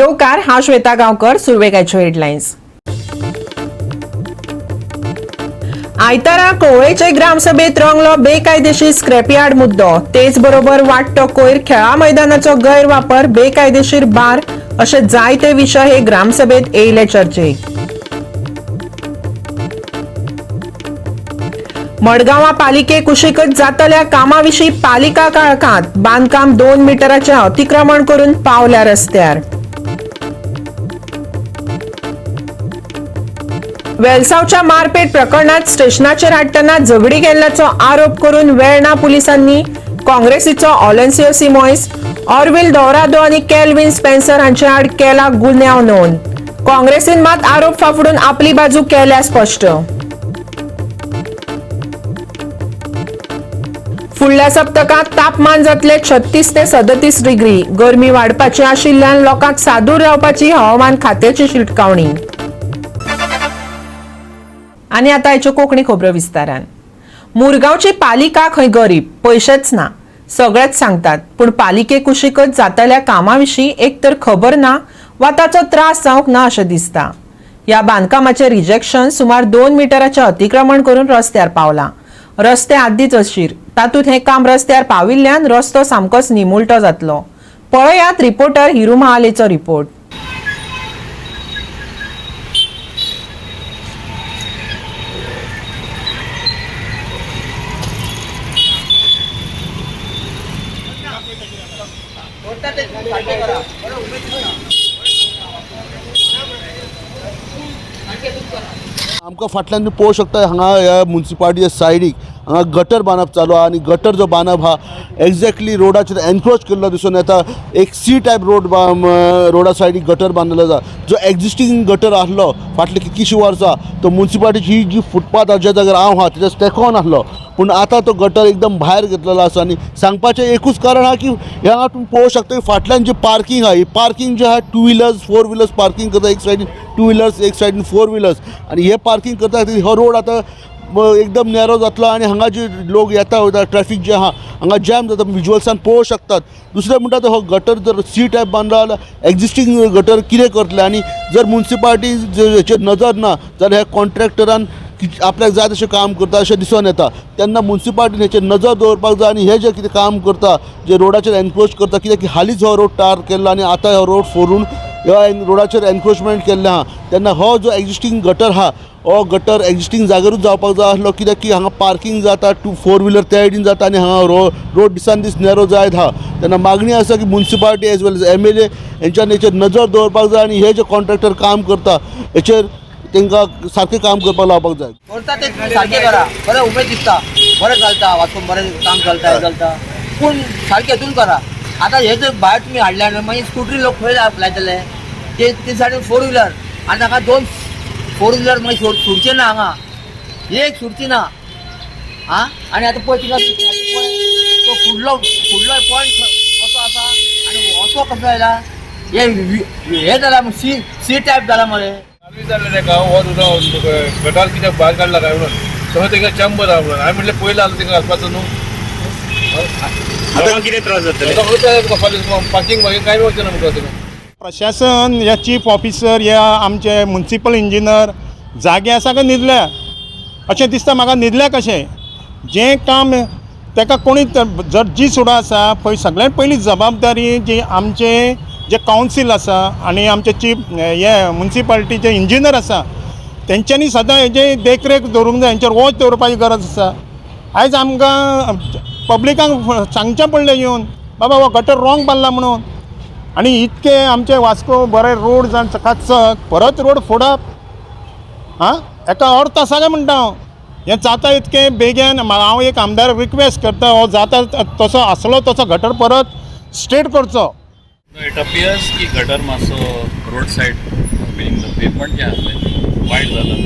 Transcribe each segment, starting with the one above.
येवकार, हांव श्वेता गांवकर. सुरवेक आयच्यो हेडलायन्स. आयतारा कोवळेचे ग्रामसभेत रंगलो बेकायदेशीर स्क्रॅपयार्ड मुद्दो. तेच बरोबर वाडटो कोयर, खेळा मैदानाचो गैरवापर, बेकायदेशीर बार अशे जायते विशय हे ग्रामसभेत येयले चर्चेक. मडगांवा पालिके कुशीकच जातल्या कामाविशीं पालिका काळखांत. बांदकाम 2 मिटराचे अतिक्रमण करून पावल्या रस्त्यार. वेलसावच्या मारपेट प्रकरणात स्टेशनाचेर हाडटना झगडी केल्ल्याचो आरोप करून वेर्णा पुलिसांनी काँग्रेसीचो ऑलेन्सियो सिमोयस, ऑर्विल दोरादो आनी केल्विन स्पेन्सर हांचे आड केला गुन्यांव नोंद. काँग्रेसीन मात आरोप फाफडून आपली बाजू केल्या स्पश्ट. फुडल्या सप्तकात तापमान जातले 36 ते 37 डिग्री. गरमी वाडपाची आशिल्ल्यान लोकांक सादूर रावपाची हवामान खात्याची शिटकावणी. आनी आतां आयच्यो कोंकणी खबरो विस्तारान. मुरगांवची पालिका खंय गरीब, पयशेच ना. सगळेच सांगतात, पूण पालिके कुशीकच जातल्या कामा विशीं एक तर खबर ना वा ताचो त्रास जावंक ना अशें दिसता. ह्या बांदकामाचें रिजेक्शन सुमार 2 मिटराचें अतिक्रमण करून रस्त्यार पावलां. रस्ते आदींच अशीर, तातूंत हें काम रस्त्यार पाविल्ल्यान रस्तो सामकोच निमुलटो जातलो. पळयात रिपोर्टर हिरू महालेचो रिपोर्ट. आमकां फाटल्यान तुमी पळोवंक शकता, हांगा ह्या मुन्सिपालिटीच्या सायडीक हांगा गटर बांदप चालू आहा आनी गटर जो बांदप आहा एग्जॅक्टली रोडाचेर एनक्रोच केल्लो दिसून येता. एक सी टायप रोड, रोडा सायडीक गटर बांदिल्लो आसा. जो एग्जिस्टींग गटर आसलो फाटलीं कितलींशीं वर्सां, तो मुन्सिपालिटीची ही जी फुटपाथ आहा, ज्या जाग्यार हांव आहा तेज्या तेंकोन आसलो, पूण आतां तो गटर एकदम भायर घेतलेलो आसा. आनी सांगपाचें एकूच कारण आहा की ह्या तुमी पळोवंक शकता की फाटल्यान जी पार्कींग आहा, ही पार्कींग जी आहा, two wheelers, four wheelers parking करता. एक सायडीन टू व्हिलर्स, एक सायडीन फोर व्हिलर्स आनी हे पार्कींग करता खातीर हो रोड आतां एकदम नॅरो जातलो आनी हांगा जे लोक येता वयता, ट्रॅफीक जे आहा हांगा जॅम जाता, विज्युअल्सान पळोवंक शकतात. दुसरें म्हणटा तो हो गटर जर सी टायप बांदलो जाल्यार एग्जिस्टींग गटर कितें करतले? आनी जर मुन्सिपालिटी हेचेर नजर ना जाल्यार ह्या कॉन्ट्रॅक्टरान आपल्याक जाय तशें काम करता अशें दिसून येता. तेन्ना मुन्सिपालिटीन हेचेर नजर दवरपाक जाय आनी हे जे कितें काम करता, जे रोडाचेर एनक्रोच करता, कित्याक की हालींच हो रोड टार केल्लो आनी आतां हो रोड फोडून ह्या रोडाचेर एनक्रोचमेंट केल्लें आहा. तेन्ना हो जो एग्जिस्टींग गटर आहा, हो गटर एग्जिस्टींग जाग्यारूच जावपाक जाय आसलो, कित्याक की हांगा पार्कींग जाता, टू फोर व्हिलर त्या सायडीन जाता आनी हांगा रोड दिसान दीस नॅरो जायत आहा. तेन्ना मागणी आसा की municipality as well as MLA हेंच्यानी हेचेर नजर दवरपाक जाय आनी हे जे कॉन्ट्रॅक्टर काम करता हेचेर तांकां सारकें काम करपाक लावपाक जाय. करता ते सारकें करा. बरें उमेद दिसता, बरें चलता, वाचून बरें काम चलता, हें चलता, पूण सारकें हेतून करा. आतां हे जर भायर तुमी हाडले न्हू, मागीर स्कुटरी लोक खंय लायतले ते? ते सायडीन फोर व्हिलर आनी हांगा दोन फोर व्हिलर मागीर सोडचे ना हांगा, एक सोडची ना. आं, आनी आतां पळय तिंगा पळय, तो फुडलो फुडलो पॉयंट कसो आसा आनी असो कसो आयला? हे हे जाला सी सी टायप जाला मरे. आमी विचारलें ताका, हो तुजो गटार कित्याक भायर काडला काय म्हणून. समज तेंका चेंबर आहा म्हणून. हांवें म्हणलें, पयलीं आसलो तेंका घालपाचो न्हू. लोकांक कितें त्रास जातले? पार्किंग मागीर कांय वचना म्हणटा तुमी. प्रशासन या चीफ ऑफिसर या आमचे मुन्सिपल इंजिनियर जागे आसा काय न्हिदल्या अशें दिसता म्हाका. न्हिदल्या कशें? जें काम ताका कोणी जर जी सुद्दां आसा पळय, सगळ्यांत पयली जबाबदारी जी आमचे जे कावन्सील आसा आनी आमचे चीफ हे मुन्सिपालिटीचे इंजिनियर आसा, तेंच्यांनी सदां हेजे देखरेख दवरूंक जाय, हेंचेर वॉच दवरपाची गरज आसा. आयज आमकां पब्लिकांक सांगचें पडलें येवन, बाबा हो गटर रॉंग बांदला म्हणून. आनी इतके आमचे वास्को बरे रोड जावन चकाचक, परत रोड फोडप आं, हेका अर्थ आसा काय म्हणटा हांव? हें जाता इतकें बेगीन हांव एक आमदार रिक्वेस्ट करता, हो जाता तसो आसलो तसो गटर परत स्ट्रेट करचो. It appears की गटर मातसो road side, meaning the pavement जें आसलें वायट जालां.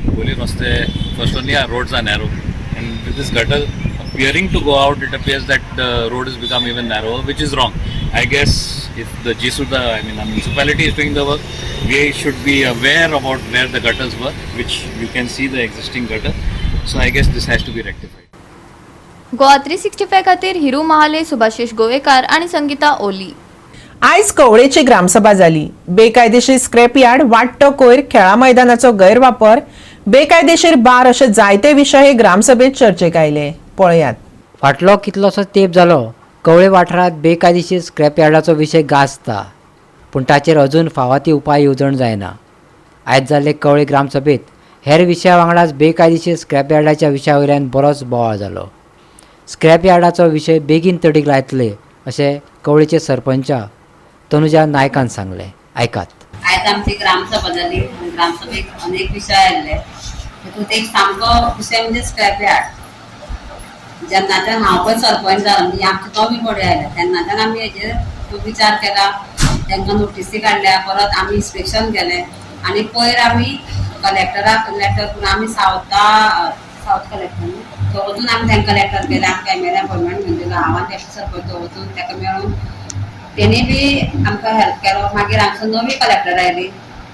पयलीं रस्ते, first only our roads are narrow, and with this gutter appearing to go out, it appears that the road has become even narrower, which is wrong. I guess if the GSUDA, I mean, the municipality is doing the work, we should be aware about where the gutters were, which you can see the existing gutter. So I guess this has to be rectified. Goa 365 खातीर हिरू महाले, सुभाषिश गोवेकार आणि संगीता ओली. आयज कवळेची ग्रामसभा जाली. बेकायदेशीर scrap yard, वाडटो कोयर, खेळा मैदानाचो गैरवापर, बेकायदेशीर बार अशे जायते विशय हे ग्रामसभेत चर्चेक आयले. पळयात. फाटलो कितलोसो तेंप जालो कवळे वाठारांत बेकायदेशीर स्क्रॅप यार्डाचो विशय गाजता, पूण ताचेर अजून फावो ती उपाय येवजण जायना. आयज जाल्ले कवळे ग्रामसभेत हेर विशया वांगडाच बेकायदेशीर स्क्रॅप यार्डाच्या विशया वयल्यान बरोच बोवाळ जालो. स्क्रॅप यार्डाचो विशय बेगीन तडीक लायतले अशें कवळेचे सरपंचा तनुजा नायकान सांगलें. आयकात. आयज आमची ग्रामसभा जाली. ग्रामसभेक अनेक विशय आयिल्ले. तितूंत एक सामको विशय म्हणजे स्क्रॅप यार्ड. जेन्नाच्यान हांव पळय सरपंच जालो, म्हणजे आमची नवी बॉडी आयल्या तेन्नाच्यान आमी हेजेर खूब विचार केला, तांकां नोटिसी काडल्या, परत आमी इन्स्पेक्शन केलें आनी पयर आमी कलेक्टराक लेटर करून आमी सावथ कलेक्टर न्हू, थंय वचून आमी तांकां लेटर केलें. आमकां एमएलए अपॉयंटमेंट घेवन दिलो. हांव आनी डेप्युटी सरपंच थंय वचून ताका मेळून तेणी बी आमकां हेल्प केलो. मागीर हांगसर नवी कलेक्टर आयली,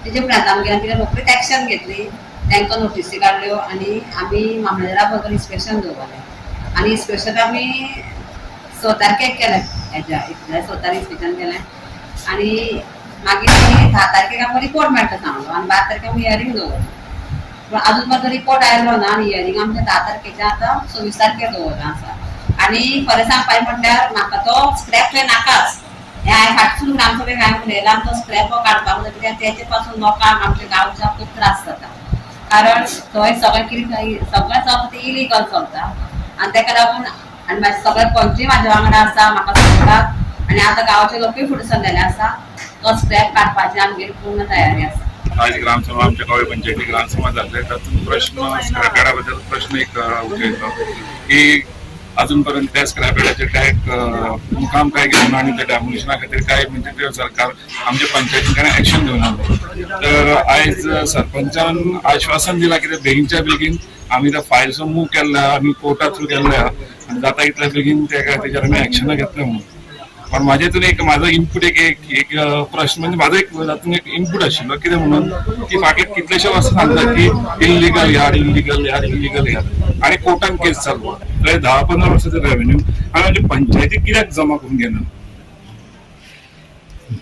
तेजे उपरांत आमगेर आमी रोखडीच एक्शन घेतली, तांकां नोटिसी काडल्यो आनी आमी मामलेदारा बरोबर इन्स्पेक्शन दवरलें आनी इन्स्पेक्शन आमी 6 तारखेक केलें. हेज्या एप्रिला 6 तारखेक इन्स्पेक्शन केलें आनी मागीर आमी 10 तारखेक आमकां रिपोर्ट मेळटा सांगलो आनी 12 तारखेक आमी हियरींग दवरलें. पूण आजून पर्यंत रिपोर्ट आयलो ना आनी हियरींग आमचें 10 तारखेचें आतां 26 तारखेर दवरलां आसा. आनी खरें सांगपाचें म्हटल्यार म्हाका तो स्क्रॅप थंय नाकाच. हें हांवें फाटसून ग्रामसभेक हांवें उलयलां, तो स्क्रॅप हो काडपाक जाय, कित्याक तेचे पासून लोकांक आमच्या गांवच्या खूब त्रास जाता. कारण थंय सगळें कितें सगळें चलता तें इलिगल चलता आनी तेका लागून आनी म्हाजे सगळे पंचूय म्हाज्या वांगडा आसा, म्हाका सपोर्टाक, आनी आतां गांवचे लोकूय फुडें सरलेले आसा. तो स्क्रॅप काडपाची आमगेली पूर्ण तयारी आसा. आज ग्रामसभा आमच्या कवळे पंचायती ग्रामसभा जाल्ले, तातूंत प्रश्न स्क्रॅपयार्डा बद्दल प्रश्न एक उठयलो की अजून पर्यंत त्या स्क्रॅपयार्डाचेर काय मुकाम काय घेवना आनी त्या डेमोलिशना खातीर काय म्हणजे ते सरकार आमच्या पंचायतीन काय एक्शन घेवना. तर आयज सरपंचान आश्वासन दिलां की ते बेगीनच्या बेगीन आमी त्या फायल्सो मूव केल्ल्या, आमी कोर्टा थ्रू केल्ल्या आनी जाता इतल्या बेगीन तेजेर आमी एक्शनां घेतले म्हणून. पण माझ्या हितून एक माझो इनपूट एक एक एक प्रश्न म्हणजे माझो एक तातूंत एक इनपूट आशिल्लो कितें म्हणून की फाटले कितलेशे वर्सां सांगता की illegal yard, illegal yard, illegal yard आनी कोर्टान केस चालू. थंय 10-15 वर्सांचो रेव्हेन्यू आनी म्हणजे पंचायती कित्याक जमा करून घेना?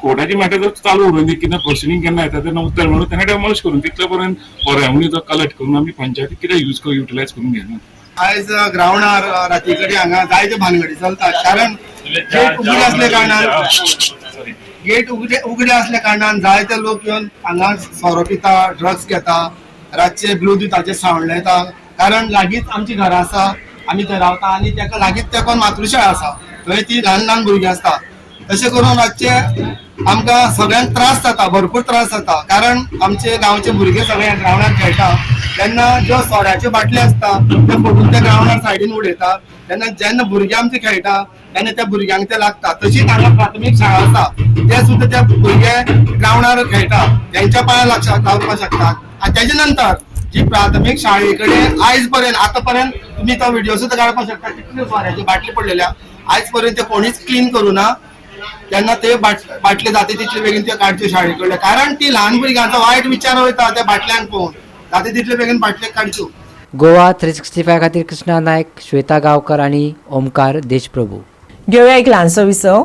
कोर्टाची मॅटर जर चालू उरून दी, कितें प्रोसिडींग केन्ना येता तेन्ना उत्तर म्हणून तेन्ना डेमोलिश करून तितले पर्यंत हो रेव्हेन्यू जो कलेक्ट करून आमी पंचायती कित्याक यूज करून युटिलायज करून घेना? आयज ग्रावंडार राती कडेन हांगा जायते भानगडी चलतात, कारण गेट उगडे असल्या कारणान गेट उगडे असल्या कारणान जायते लोक येवन हांगा सोरो पिता, ड्रग्स घेता, रातचे ब्लूटूथाचे सावंड लायता. कारण लागींच आमची घरां आसा, आमी थंय रावता आनी ताका लागींच तेंकोन मातृशाळा आसा, थंय ती ल्हान ल्हान भुरगीं आसता. तशें करून रातचे आमकां सगळ्यांक त्रास जाता, भरपूर त्रास जाता. कारण आमचे गांवचे भुरगे सगळे ग्रावंडार खेळटा तेन्ना ज्यो सोऱ्याच्यो बाटल्यो आसता ते फोडून त्या ग्रावंडार सायडीन उडयता. तेन्ना जेन्ना भुरगे आमचे खेळटा तेन्ना त्या भुरग्यांक ते लागता. तशीच हांगा प्राथमीक शाळा आसा, ते सुद्दां ते भुरगे ग्रावंडार खेळटा, तेंच्या पांयार लागपाक शकता. आनी तेजे नंतर जी प्राथमीक शाळे कडेन आयज पर्यंत आतां पर्यंत तुमी तो व्हिडिओ सुद्दां काडपाक शकता, कितल्यो सोऱ्याच्यो बाटली पडलेल्या आयज पर्यंत ते कोणीच क्लीन करूं ना. तेन्ना ते बाटले जाता तितले बेगीन ते काडच्यो शाळे कडले, कारण ती ल्हान भुरग्यांचो वायट विचार वयता त्या बाटल्यांक पळोवन, जाता तितले बेगीन बाटले काडच्यो. गोवा 365 खातीर कृष्णा नायक, श्वेता गांवकर आनी ओमकार देशप्रभू. घेवया एक ल्हानसो विसव.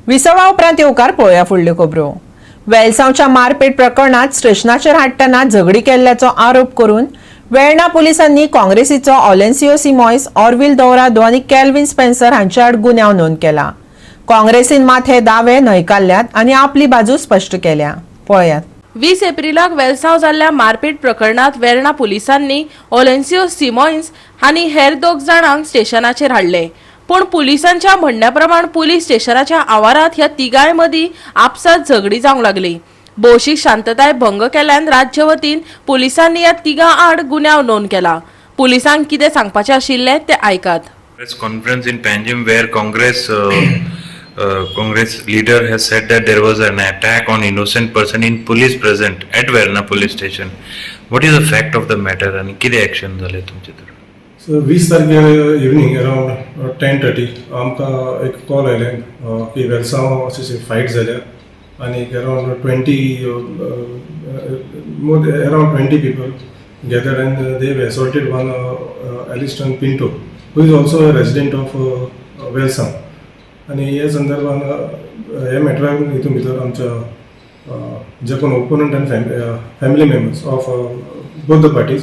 विसवा उपरांत येवकार पळोवया फुडल्यो खबरो. वेलसांवच्या मारपेट प्रकरणात स्टेशनाचेर हाडटना झगडी केल्ल्याचो आरोप करून वेर्णा पोलिसांनी काँग्रेसीचो ऑलेन्सियो सिमॉयस, ऑर्विल दौरादो आनी कॅल्विन स्पेन्सर हांचे आड गुन्यांव नोंद केला. काँग्रेसीन मात हे दावे न्हयकारल्यात आनी आपली बाजू स्पश्ट केल्या. पळयात. 20 एप्रिलाक वेलसांव जाल्ल्या मारपेट प्रकरणात वेर्णा पुलिसांनी ओलेन्सियो सिमॉयन्स आनी हेर 2 जाणांक स्टेशनाचेर हाडले. पूण पुलिसांच्या म्हणण्या प्रमाण पुलीस स्टेशनाच्या आवारात ह्या तिगांय मदीं आपसात झगडी जावंक लागली. भौशीक शांतताय भंग केल्यान राज्य वतीन पुलिसांनी ह्या तिगां आड गुन्यांव नोंद केला. पुलिसांक कितें सांगपाचें आशिल्लें तें आयकात. Press conference in Panjim where Congress leader has said that there was an attack on innocent person in police present at Verna police station. What is the fact of the matter and कितें action जालें तुमचे तर? So 20 तारखेर evening around 10:30 आमकां एक call आयलें की वेलसांव अशी फायट जाल्या आनी around 20 more around 20 people gathered and they assaulted one Aliston Pinto. who is also a resident of Velsao. आनी हे संदर्भान हे मॅटरान हितून भितर आमच्या जे कोण ओपोनंट आनी family members of both the parties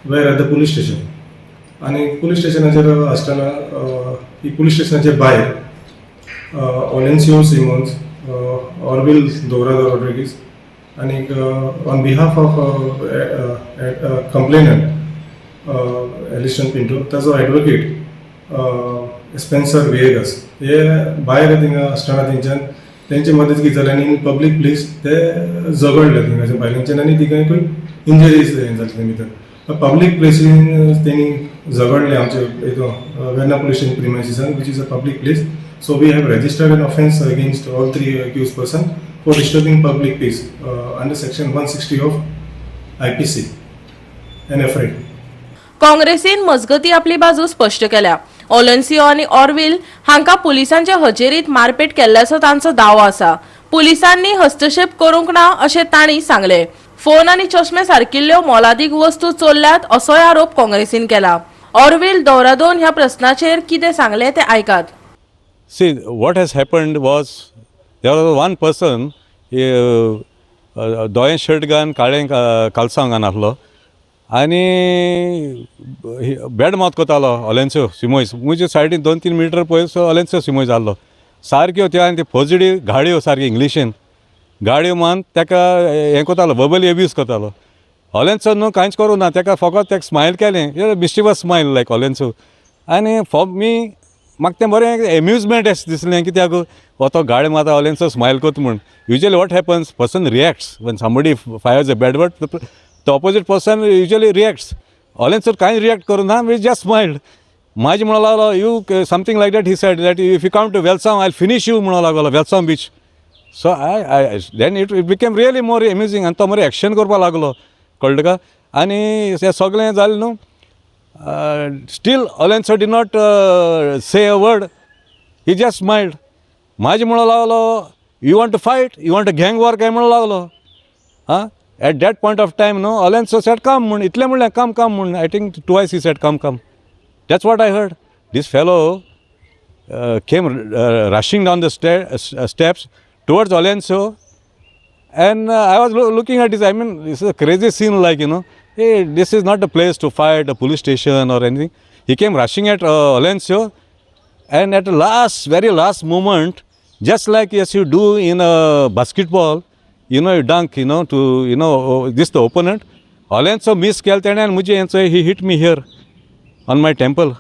were at the police station. आनी पुलीस स्टेशनाचेर आसतना ही पुलीस स्टेशनाचे भायर ओलेन्सियो सिमोन्स, ऑर्विल दोरादो रॉड्रिगीस आनी on behalf of complainant Ellison Pinto, ताजो एडवोकेट स्पेन्सर विएगस हे भायर थिंगा आसतना तेंच्यान तेंचे मदींच कितें जालें आनी इन पब्लीक प्लेस ते झगडले थिंगाच्या बायलांच्यान आनी तिगांकूय इंजरीज हें जालें तें भितर पब्लीक प्लेसीन तेणी झगडले आमचे हितून वेर्ना पुलीस स्टेशन प्रिमायसिसान, which is a public place. So we have registered an offence against all three accused person for disturbing public peace under section 160 of IPC and affray. काँग्रेसीन मजगती आपली बाजू स्पश्ट केल्या. ओलन्सियो आनी ऑर्विल हांकां पुलिसांचे हजेरीत मारपेट केल्ल्याचो तांचो दावो आसा. पुलिसांनी हस्तक्षेप करूंक ना अशें तांणी सांगलें. फोन आनी चश्मे सारकिल्ल्यो मोलादीक वस्तू चोरल्यात असोय आरोप काँग्रेसीन केला. ऑर्विल दौरादोन ह्या प्रस्नाचेर कितें सांगलें तें आयकात. See, what has happened was there was one person, धोयें shirt घालून काळें कालसांव घालून आसलो आनी बॅड माउथ करतालो ओलेन्सो सिमोयस. म्हजे सायडीन 2-3 मिटर पयस ओलेन्सो सिमोयस आहलो. सारक्यो त्यो आनी त्यो फोजडी गाळयो, सारक्यो इंग्लिशीन गाळयो मान ताका हें करतालो, वर्बली एब्यूज करतालो. ओलेन्सो न्हू कांयच करूं ना ताका, फकत ताका स्मायल केलें, मिस्चिवस स्मायल लायक ओलेन्सो. आनी फॉर मी म्हाका तें बरें एम्युजमेंट अशें दिसलें, कित्याक हो तो गाळी मारता, ओलेन्सो स्मायल करता म्हूण. Usually what happens, person reacts when somebody fires a bad word, the opposite person usually reacts. ओलेन्सो कांय रिएक्ट करूं ना, we just smiled. मागीर म्हणूंक लागलो, you something like that he said that if you come to Velsao, I finish you म्हणूंक लागलो, वेलसांव beach. So I then it became really more amusing. आनी तो मरे एक्शन करपाक लागलो, कळ्ळें तुका? आनी हें सगळें जालें न्हू, still Olencio did not say a word, he just smiled. मागीर म्हणूंक लागलो, you want to fight, you want to gang war काय म्हणूंक लागलो. आं, at that point of time न्हू, ओलेन्सो सेड कम म्हूण, इतलें म्हणलें, कम कम म्हूण. I think twice he said come come, that's what I heard. This fellow came rushing down the steps towards Olencio, and I was looking at this. I mean, this is a crazy scene, like, hey, this is not the place to fight, a police station or anything. He came rushing at Olencio, and at the last, very last moment, just like as you do in a basketball, you dunk, to, this the opponent. Olencio miss केलें तेणें आनी मुजे हेंचो he hit me here on my temple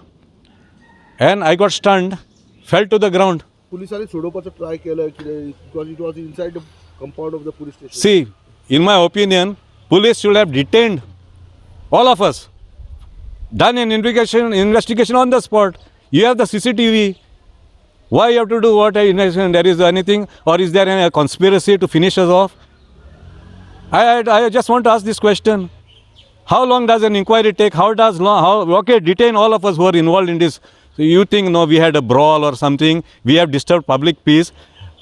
and I got stunned, fell to the ground. पुलिसांनी सोडोवपाचो try केलो कितें, because it was inside the compound of the police station? See, in my opinion, police should have detained all of us, done an investigation on the spot. You have the CCTV. Why you have to do what investigation? There is anything, or is there any conspiracy to finish us off? I just want to ask this question. How long does an inquiry take? How does long, how, okay, detain all of us who are involved in this. So you think, no, we had a brawl or something, we have disturbed public peace.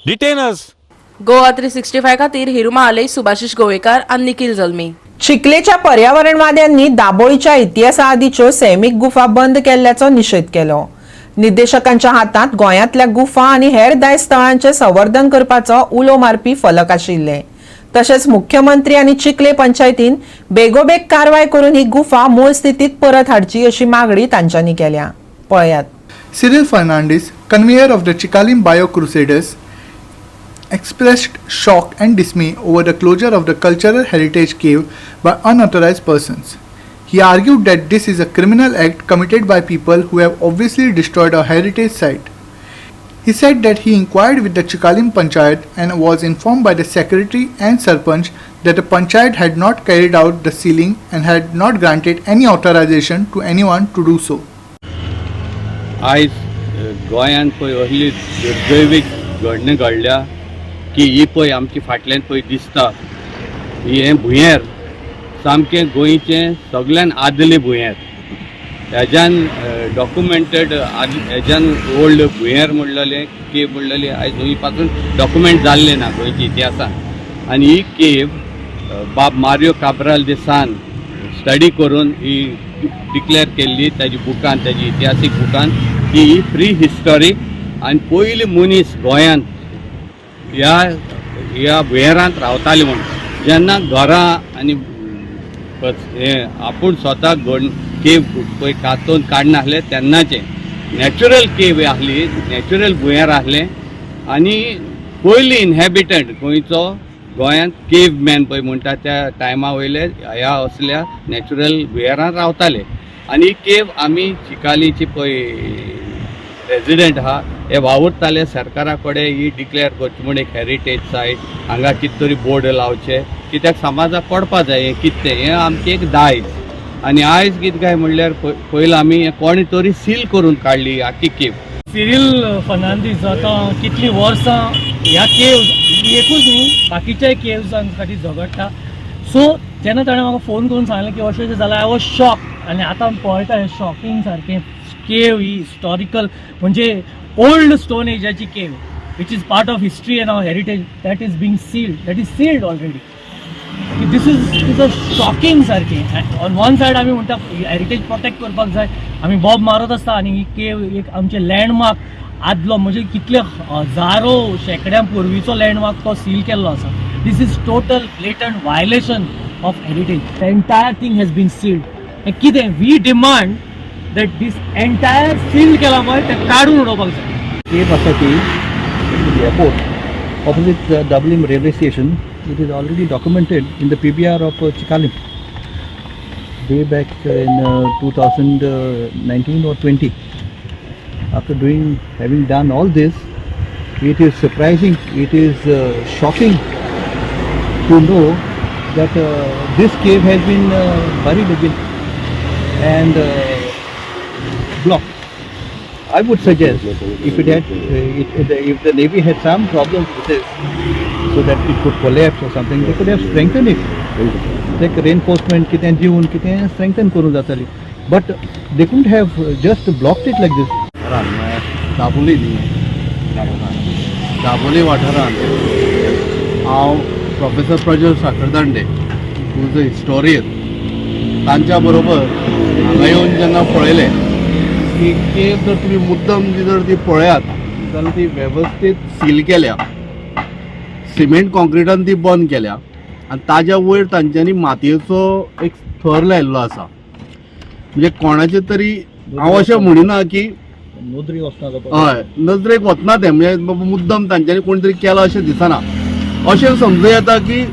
Detain us. Goa 365 खातीर हिरुमा आले, सुभाषिश गोवेकार आनी निखिल जल्मी. चिखलेच्या पर्यावरणवाद्यांनी दाबोळीच्या इतिहासा आदीच्यो सैमीक गुफा बंद केल्ल्याचो निशेध केलो. निदेशकांच्या हातांत गोंयांतल्या गुफा आनी हेर दायज स्थळांचे संवर्धन करपाचो उलो मारपी फलक आशिल्ले. तशेंच मुख्यमंत्री आनी चिखले पंचायतीन बेगोबेग कारवाय करून ही गुफा मूळ स्थितीत परत हाडची अशी मागणी तांच्यांनी केल्या. पळयात. Cyril Fernandez, convener of the Chicalim Bio Crusaders, expressed shock and dismay over the closure of the cultural heritage cave by unauthorized persons. He argued that this is a criminal act committed by people who have obviously destroyed a heritage site. He said that he inquired with the Chicalim Panchayat and was informed by the secretary and sarpanch that the Panchayat had not carried out the sealing and had not granted any authorization to anyone to do so. आयज गोंयांत पळय असली दुर्दैवीक घडणी घडल्या की ही पळय आमची फाटल्यान पळय दिसता हें भुंयेर सामकें गोंयचें सगल्यान आदलें भुंयेर. हेज्यान डॉक्युमेंटेड, हेज्यान ओल्ड भुंयेर म्हणलेलें, केव म्हणलेली आयज खंय पासून डॉक्युमेंट जाल्लें ना गोंयच्या इतिहासान. आनी ही केव बाब मारियो काब्राल देसान स्टडी करून ही डिक्लेअर केल्ली ताजी बुकान, ताजी इतिहासीक बुकान की ही प्री हिस्टॉरीक आनी पयली मनीस गोंयांत ह्या ह्या भुंयेरांत रावताले म्हूण. जेन्ना घरां आनी हें आपूण स्वता केव पळय कातोवन काडनासले तेन्नाचें नॅचरल केव आसली, नॅचरल भुंयेर आसलें आनी पयली इनहॅबिटंट गोंयचो गोंयांत केव मॅन पळय म्हणटा त्या टायमा वयले ह्या असल्या नॅचरल भुंयेरान रावताले. आनी ही केव आमी चिकालीची पळय रेजिडेंट आहा हे वावुरताले सरकारा कडेन ही डिक्लेअर करची म्हूण एक हेरिटेज सायट, हांगा कितें तरी बोर्ड लावचे कित्याक समाजाक पडपा जाय हें कितें तें, हें आमचें एक दायज. आनी आयज कितें काय म्हणल्यार पयलीं आमी कोणी तरी सील करून काडली आख्खी केव. सिरील फर्नांडीस आतां कितलीं वर्सां ह्या केव एकूच न्ही बाकीच्याय केव्सां खातीर झगडटा. सो जेन्ना ताणें म्हाका फोन करून सांगलें की अशें अशें जालां, I was shock. आनी आतां पळयता हें शॉकिंग सारकें केव ही हिस्टॉरिकल म्हणजे ओल्ड स्टोन एजाची cave which is part of history and our heritage that is being sealed, that is sealed already. This is a shocking सारकें. ऑन वन सायड आमी म्हणटा हेरिटेज प्रोटेक्ट करपाक जाय, आमी बॉब मारत आसता आनी ही केव एक आमचें लँडमार्क आदलो म्हणजे कितले हजारो शेंकड्यां पूर्वीचो लँडमार्क तो सील केल्लो आसा. This is total blatant violation of heritage. The entire thing has been sealed. कितें we demand that this entire seal केला पळय तें काडून उडोवपाक जाय. केव आसा ती airport opposite Dabolim railway station. It is already documented in the PBR of Chicalim way back in 2019 or 20. After having done all this, it is surprising, it is shocking to know that this cave has been buried again and blocked. I would suggest if it had, if the Navy had some problems with this, so that it could collapse or something, they could have strengthened it. Like reinforcement, कितें दिवन कितें strengthen करूं जाताली. But they couldn't have just blocked it like this. Dabolim न्ही, दाबोली वाठारांत हांव professor Prajwal Sakhardande who is a historian तांच्या बरोबर हांगा येवन जेन्ना पळयलें की केव जर तुमी मुद्दम जर ती पळयात जाल्यार ती वेवस्थीत सील केल्या, सिमेंट कॉन्क्रिटान ती बंद केल्या आनी ताज्या वयर तांच्यांनी मातयेचो एक थर लायिल्लो आसा. म्हणजे कोणाचे तरी हांव अशें म्हणिना की हय नजरेक वतना तें म्हणजे मुद्दम तांच्यांनी कोण तरी केलां अशें दिसना. अशें समजूं येता की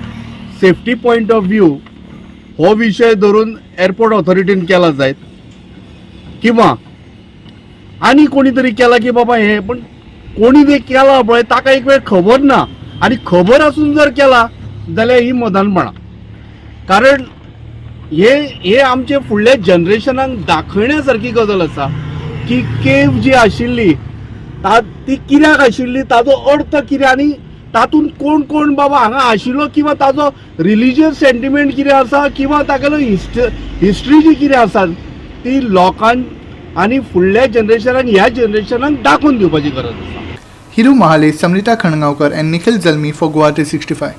सेफ्टी पॉयंट ऑफ व्यू हो विशय धरून एअरपोर्ट ऑथॉरिटीन केला जायत किंवा आनी कोणी तरी केला की बाबा हें, पण कोणी तें केलां पळय ताका एक वेळ खबर ना आनी खबर आसून जर केला जाल्यार ही मदानपणां. कारण हे हे आमचे फुडल्या जनरेशनाक दाखयण्या सारकी गजाल आसा की केव जी आशिल्ली ती कित्याक आशिल्ली, ताजो अर्थ कितें आनी तातूंत कोण कोण बाबा हांगा आशिल्लो किंवा ताजो रिलिजियस सेंटिमेंट कितें आसा किंवा तागेलो हिस्ट्री जी कितें आसा ती लोकांक आनी फुडल्या जनरेशनाक ह्या जनरेशनाक दाखोवन दिवपाची गरज आसा. Hiru Mahale, Samrita Khangaonkar and Nikhil Jalmi for Goa 365.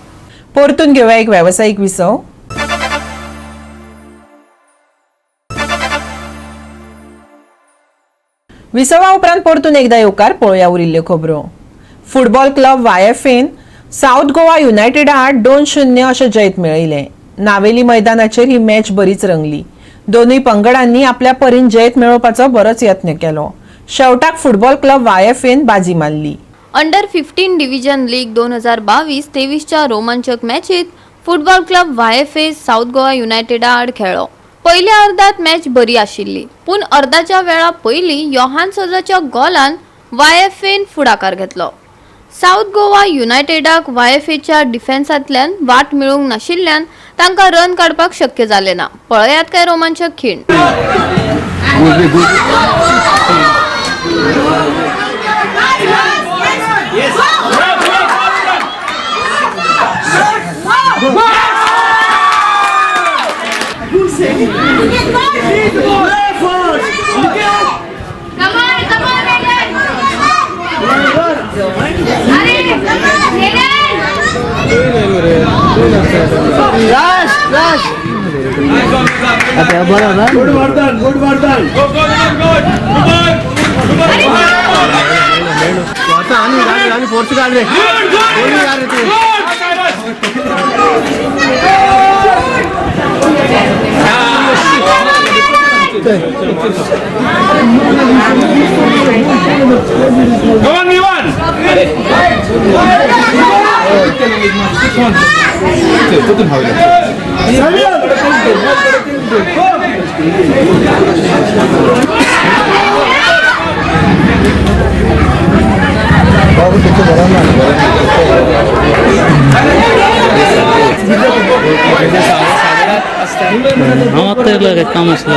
परतून घेवया एक वेवसायीक विसव. विसवा उपरांत परतून एकदा येवकार पळोवया उरिल्ल्यो खबरो. फुटबॉल क्लब वायएफएन सावथ गोवा युनायटेडा आड 2-0 अशें जैत मेळयलें. नावेली मैदानाचेर ही मॅच बरीच रंगली. दोनूय पंगडांनी आपल्या परीन जैत मेळोवपाचो बरोच यत्न केलो. शेवटाक फुटबॉल क्लब वायएफएन बाजी मारली. अंडर 15 डिव्हिजन लीग 2022-23च्या रोमांचक मॅचीत फुटबॉल क्लब वायएफए सावथ गोवा युनायटेडा आड खेळ्ळो. पयल्या अर्दात मॅच बरी आशिल्ली, पूण अर्दाच्या वेळा पयलीं योहान सोजाच्या गोलान वायएफएन फुडाकार घेतलो. सावथ गोवा युनायटेडाक वायएफएच्या डिफेन्सांतल्यान वाट मेळूंक नाशिल्ल्यान तांकां रन काडपाक शक्य जालें ना. पळयात काय रोमांचक खीण. Rush, rush. आता बरं ना. Good Vardhan, good Vardhan. आता आणि गाडी आणि फोर्स काढ रे, कोणी यार रे तू. Come on, Ivan! हांव आत्तां येयलो रे, काम आसलें.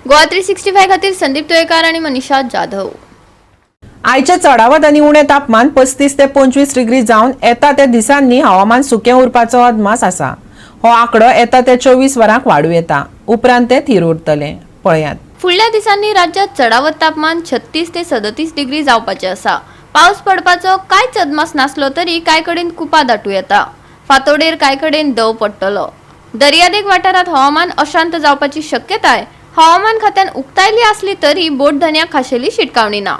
गोवा 365 खातीर संदीप तुयेकार आनी मनीषा जाधव. आयच्या चडावत आनी उणें तापमान 35 ते 25 डिग्री जावन येता त्या दिसांनी हवामान सुकें उरपाचो अदमास आसा. हो आंकडो येता त्या 24 वरांक वाडूं येता, उपरांत ते थीर उरतले. पळयात. फुडल्या दिसांनी राज्यात चडावत तापमान 36 ते 37 डिग्री जावपाचें आसा. पावस पडपाचो कांयच अदमास नासलो तरी कांय कडेन कुपां दाटूं येता. फांतोडेर कांय कडेन दव पडटलो. दर्यादेग वाठारांत हवामान अशांत जावपाची शक्यताय हवामान खात्यान उक्तायली आसली तरी बोटधनयाक खाशेली शिटकावणी ना.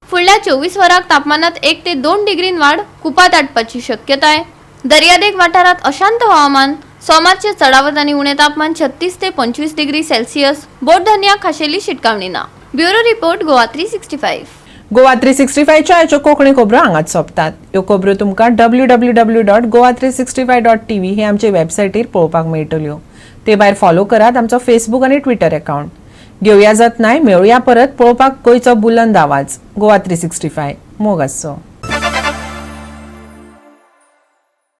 फुडल्या 24 वरांक तापमानात 1 ते 2 डिग्रीन वाड, कुपां दाटपाची शक्यताय. दर्यादेग वाठारांत अशांत हवामान. सोमारचे चडावत आनी उणें तापमान 36 ते 25 डिग्री सेल्सियस. बोटधनयाक खाशेली शिटकावणी ना. Bureau report, Goa 365. Goa 365च्या आयच्यो कोंकणी खबरो हांगाच सोंपतात. ह्यो खबरो तुमकां www.goa365.tv हे आमचे वेबसायटीर पळोवपाक मेळटल्यो. ते भायर फॉलो करात आमचो फेसबूक आनी ट्विटर अकावंट. घेवया जतनाय, मेळुया परत पळोवपाक गोंयचो बुलंद आवाज गोवा 365. मोग आसचो.